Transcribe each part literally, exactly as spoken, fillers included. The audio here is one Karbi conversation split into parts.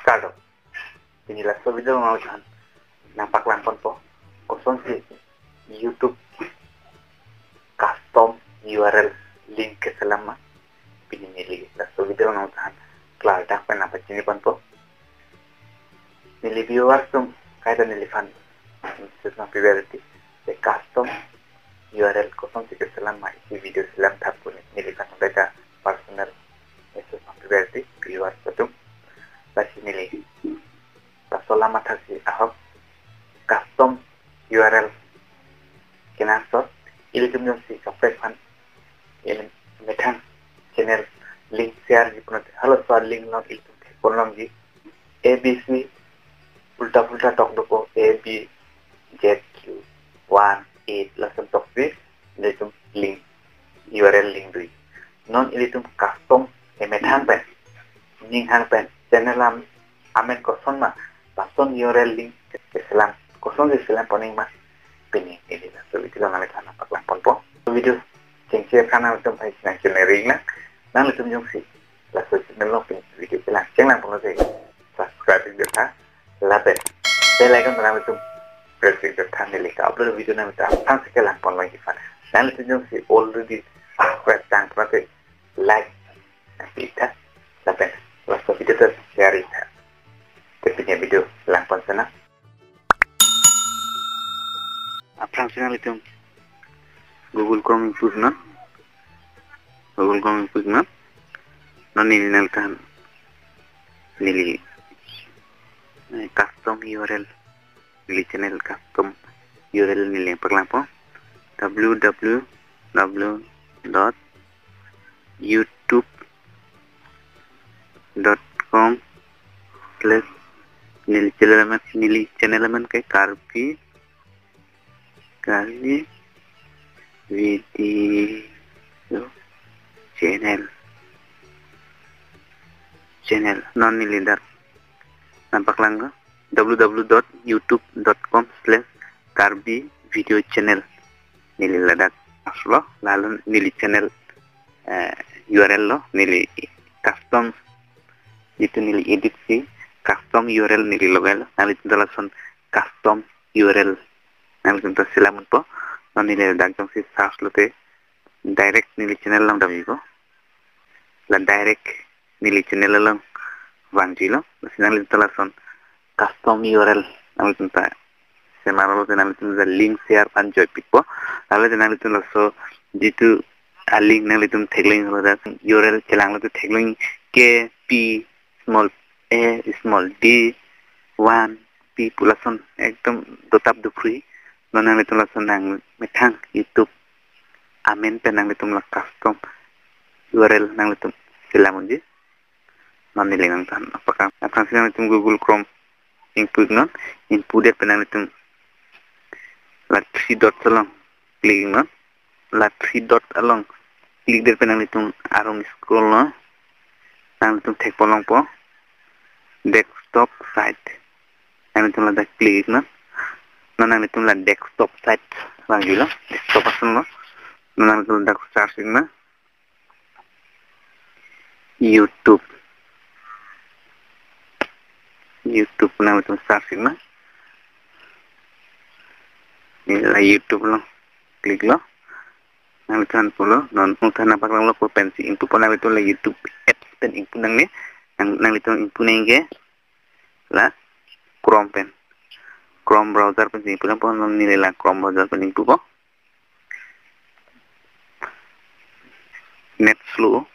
Kardom. Pini laso video nangliphan nangpaklang ponpo, kosonsi YouTube custom U R L link keselam ma. Pini neli laso video nangliphan klardak pen nangpachini ponpo. Neli viewers atum kaita neliphan message nangpiverti, te custom U R L kosonsi keselam ma isi video selam thap pu neliphan kaita personal message nangpiverti viewers atum. Lasi neli laso alam athak si ahok, custom U R L kenangsot, ilitum jongsi kaprek aphan ili methang channel link share ji pulote halaso link along ilitum thekpon longji, A B C, ulta pulta tok dopo, A B Z Q one eight lason tokji ilitum link, U R L link doji. Non ilitum custom emethang pen, ninghang pen, channel am, amen koson ma, lason U R L link keselam, kosonsi selam pon nangji ma, pini neli laso video along nangliphan nangpaklang ponpo. Video chengche aphan nanglitum hai nang channel ring lang, nanglitum jongsi laso channel along pini video kelang chenglang pulote subscribe pi birtha, lapen bell icon pen nanglitum press pi birtha, neli ka-upload video nanglitum aphan si kelang pon longji aphan. Nanglitum jongsi already subscribe tang pulote like nangpitha, lapen laso video ta share itha. Te pini video lang pon sana. Aphrangsi nanglitum Google Chrome ingpu iknon. Google Chrome ingpu iknon. Non neli nangthan neli, eh, custom U R L, neli channel custom U R L neli paklangpo. W W W dot youtube dot com slash neli channel amen, neli channel amen ke Karbi, Karbi Video Channel. Channel. Non neli dak nangpaklang ke W W W dot youtube dot com slash Karbi Video Channel. Neli ladak aslo, lalo neli channel, eh, U R L lo, neli custom, jitu neli edit si custom U R L neli logai lo, nanglitum ta lason custom U R L nanglitum ta selam unpo. Non neli ladak jongsi search lote direct neli channel along damjipo. La direct neli channel along vangjilo. Lasi nanglitum ta lason custom U R L nanglitum ta semar lote nanglitum ta link share aphan joipikpo. Lalo te nanglitum laso jitu a link nanglitum theklong lo, dak U R L chelang lote theklong K P small a small d one p pu lason ekdom dotap dopri. Non nanglitum lason nangmethang YouTube amen pen nanglitum la custom U R L nanglitum selam unji. Non neli nangthan apaklang. Aphrangsi nanglitum Google Chrome ingpu iknon, ingpudet pen nanglitum la three dot along click iknon. La three dot along click det pen nanglitum arum scroll non. Nanglitum thekpon longpo desktop site. Nanglitum ladak click iknon. Non nanglitum la desktop site vangjilo. Desktop ason lo. Non nanglitum ladak search iknon. YouTube. YouTube nanglitum search iknon. Neli la YouTube along click lo. Nanglitum pulo, non nangthan nangpaklanglo ko pensi ingpupo, nanglitum la YouTube apps pen ingpu nangne, nang, nanglitum ingpu nangji ke la Chrome pen. Chrome browser pensi ingpu nangpo, non neli la Chrome browser pen ingpupo. Net slow.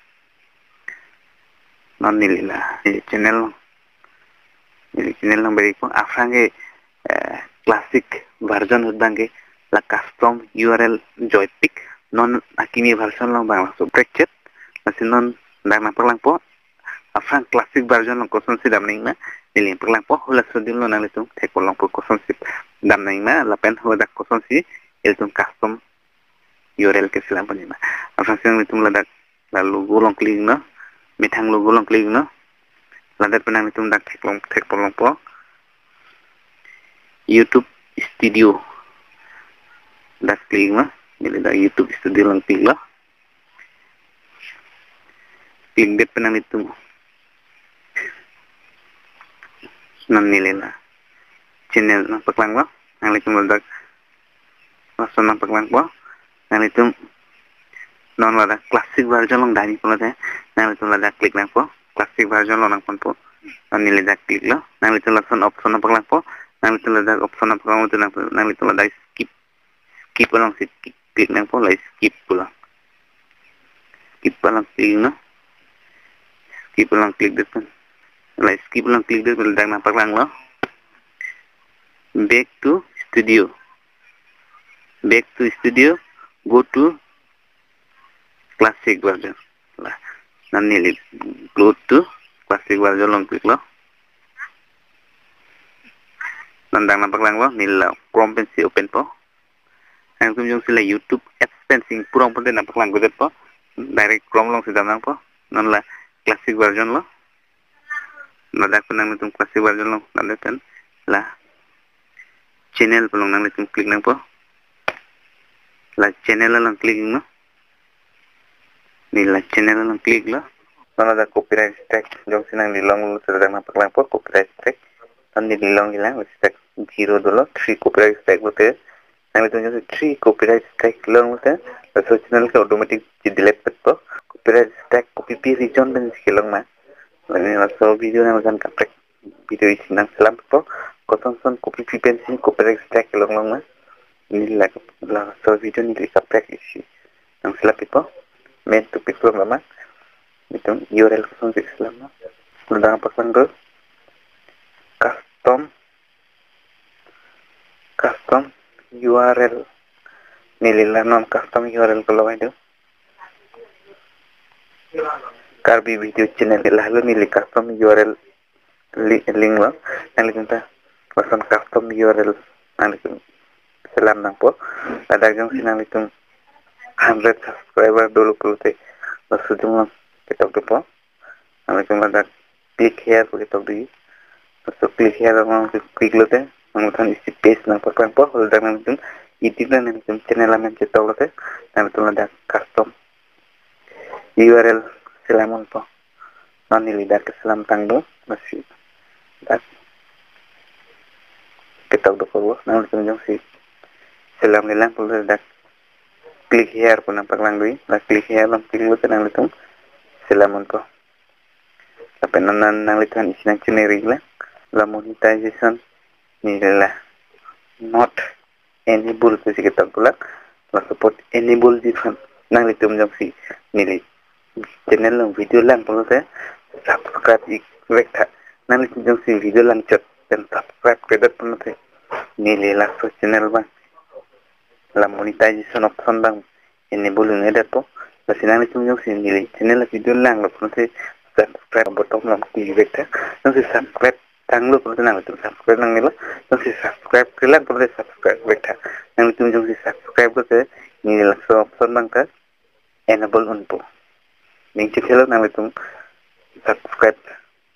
Non neli la, neli channel, neli channel nangberikpo. Aphrang ke, eh, classic version ahut abang ke la custom U R L joipik. Non akimi version along abang laso break chet. Lasi non dak nangpaklangpo. Aphrang classic version along kosonsi dam nangji ma, neli paklangpo. Halaso adim lo nanglitum thekpon longpo kosonsi dam nangji ma, lapen hadak kosonsi ilitum custom U R L keselam pon nangji ma. Aphrangsi nanglitum ladak la logo along click iknon, methang logo along click iknon. Ladak pen nanglitum dak theklong, thekpon longpo YouTube Studio. Dak click iknon, neli dak YouTube Studio along click lo. Click det pen nanglitum, Non neli la channel nangpaklanglo. Nanglitum ladak lason nangpaklangpo. Nanglitum non ladak classic version along damji pulote nanglitum ladak click nangpo. Classic version along nangponpo. Non neli dak click lo. Nanglitum lason option nangpaklangpo. Nanglitum ladak option nangpaklangpo, nanglitum ladak skip, skip alongsi click nangpo, la skip pulo. Skip along click lo. Skip along click det pen. La skip along click det pen dak nangpaklanglo. Back to studio. Back to studio. Go to classic version. La, non neli go to classic version along click lo. Non dak nangpaklanglo, neli la Chrome pensi open po. Nangtum jongsi la YouTube apps pensi purong pute nangpaklang gudet po. Direct Chrome alongsi dam nangpo. Non la classic version lo. Ladak pen nanglitum classic version along damdet pen la channel pu along nanglitum click nangpo. La channel along click lo. Neli la channel along click lo. Non ladak copyright strike jongsi nangli longlo, laso dak nangpaklangpo copyright strike. Non neli longjilang, strike zero dolo, three copyright strike pulote. Nanglitum jongsi three copyright strike longlo te, laso channel ke automatic delete petpo. Copyright strike kopipi reason pensi kelong ma? Mane laso video nangkam kaprek video isi nangselam po. Kosonson kopipi pensi copyright strike kelong long ma? Neli la, laso video neli kaprek isi nangselam po. Main topic lo mama. Itum U R L kosonsi selam ma? Ladak nangpaklanglo. Custom, custom U R L. Neli la non custom U R L kelong haido. Karbi Video Channel, lahelo neli custom U R L li-, link lo. Nanglitum ta lason custom U R L nanglitum selam nangpo. Ladak jongsi nanglitum hundred subscriber dolo pulote, laso jong along ketok dopo. Nanglitum ladak click here pu ketok di. Laso click here along click lote, nanglitum isi page nangpaklangpo, ladak nanglitum edit nang nanglitum channel amen chetok lote, nanglitum ladak custom U R L selam unpo. Non neli dak keselam tanglo, lasi dak ketok dopo. Nanglitum jongsi selamlelang pulote dak click here pu nangpaklang dui, la click here along click lote nanglitum selam unpo. Lapen non nanglitum isi nangchineri la, la monetization neli la not enable pusi ketok pulang, la support enable ji aphan nanglitum jongsi neli channel along video lang pulote subscribe ik vek tha. Nanglitum jongsi video lang chot pen subscribe kre-et pulote neli laso channel abang la monetization option abang enable un-edetpo. Lasi nanglitum jongsi neli channel video langlo pulote subscribe button along click vek tha. Jongsi subscribe tanglo pulote nanglitum subscribe nangnelo. Jongsi subscribe krelang pulote subscribe vek tha. Nanglitum jongsi subscribe lote neli laso option abang ta enable unpo. Ning chethelo, nanglitum subscribe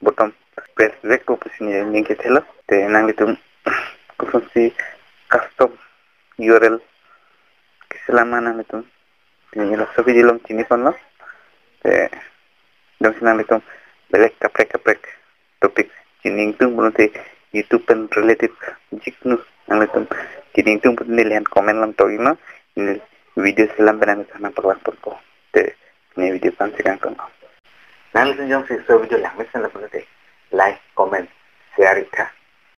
button press vekpo pusi neli ning chethelo. Te nanglitum kosonsi custom U R L keselam ma nanglitum, neli laso video along chiniponlo. Te jongsi nanglitum belek kaprek kaprek topic chini ingtung pulote, YouTube pen related jiknu nanglitum chini ingtung pulote neli aphan comment along tokji ma, neli video selam pen nanglitum aphan nangpaklangponpo. Te neli video aphan si kangton. Nanglitum jongsi laso video langmesen lo pulote like, comment, share ik tha.